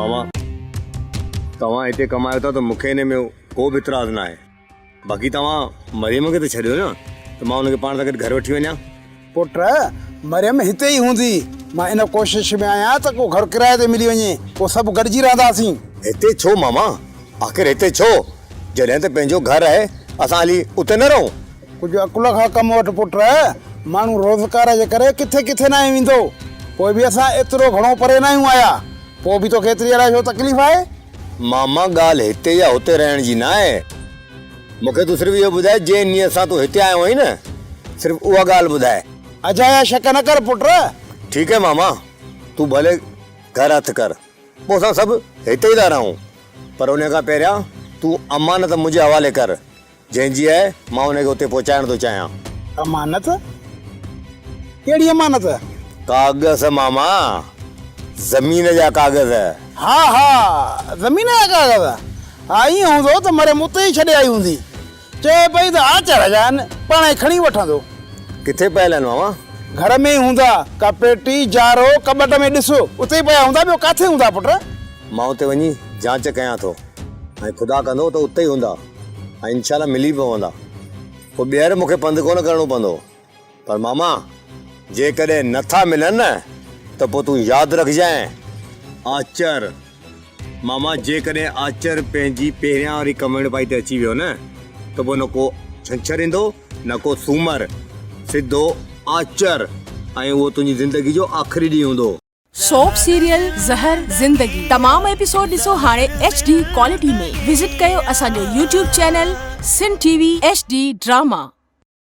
ماما توهان هتي ڪمايو ٿا ته مون کي ان ۾ ڪو به اعتراض ناهي. باقي توهان مريم کي ته ڇڏيو نه ته مان ان کي پاڻ سان گڏ گهر وٺي وڃان. پٽ مريم هتي ئي هوندي. مان ان ڪوشش ۾ آهيان ته ڪو گهر ڪرائي تي ملي وڃي پوء سڀ گڏجي رهنداسين. هتي ڇو ماما؟ آخر هتي ڇو؟ جڏهن ته پنهنجو گهر آهي اسان هلي اتي نه رهون. ڪجهه عقل کان ڪم وٺ پٽ، ماڻهو روزگار جي ڪري ڪٿي ڪٿي ناهي ويندو، پوء به اسان ايترو گهڻو پري ناهيون آيا، پوء به توکي ايتري الائي ڇو تڪليف آهي؟ ماما ڳالهه هتي يا هتي رهڻ جي ناهي، مون کي تون صرف اهو ٻڌاء جنهن نيت سان تون هتي آيو آهين نه، صرف اها ڳالهه ٻڌاء. اجايا شڪ نه ڪر پٽ. ٺيڪ آهي ماما، تون ڀلي گهر هٿ ڪر، پوء اسان سڀ هتي ئي ٿا رهون، پر انهي کان پهريان تون امانت منهنجي حوالي ڪر، جنهن جي آهي، مان ان کي اتي پهچائڻ ٿو چاهيان. امانت؟ ڪهڙي امانت؟ ڪاغذ ماما، زمين جا ڪاغذ. ها ها، زمين جا ڪاغذ. ها ائين هوندو ته مريم اتي ئي ڇڏي آئي هوندي. چئي پئي ته آچر جا آهن، پاڻهي کڻي وٺندو. ڪٿي پيل آهن ماما؟ گهر ۾ ئي هوندا. ڪا پيٽي، جارو، ڪٻٽ ۾ ڏس، اتي ئي پيا هوندا، ٻيو ڪاٿي هوندا پٽ؟ مان اتي وڃي جانچ ڪيان ٿو ۽ خدا ڪندو ته اتي ئي هوندا. ۽ انشاء الله ملي به پوندا. پوء ٻيهر مون کي پنڌ ڪونه ڪرڻو پوندو. پر ماما جيڪڏهن نه ٿا ملن نه ته پوء تون ياد رکجانء آچر. ماما جيڪڏهن آچر پنهنجي پهريان واري ڪميڻپائي تي اچي ويو نه ته پوء نه ڪو ڇنڇر ايندو نه ڪو سومر. سڌو آچر ۽ اهو تنهنجي زندگي جو آخري ڏينهن هوندو. سوپ سيريل زهر زندگي تمام ايپيسوڊ ڏسو هاڻي ايڇ ڊي ڪوالٽي ۾ وزٽ ڪيو اسان جو YouTube channel Sindh T V H D drama.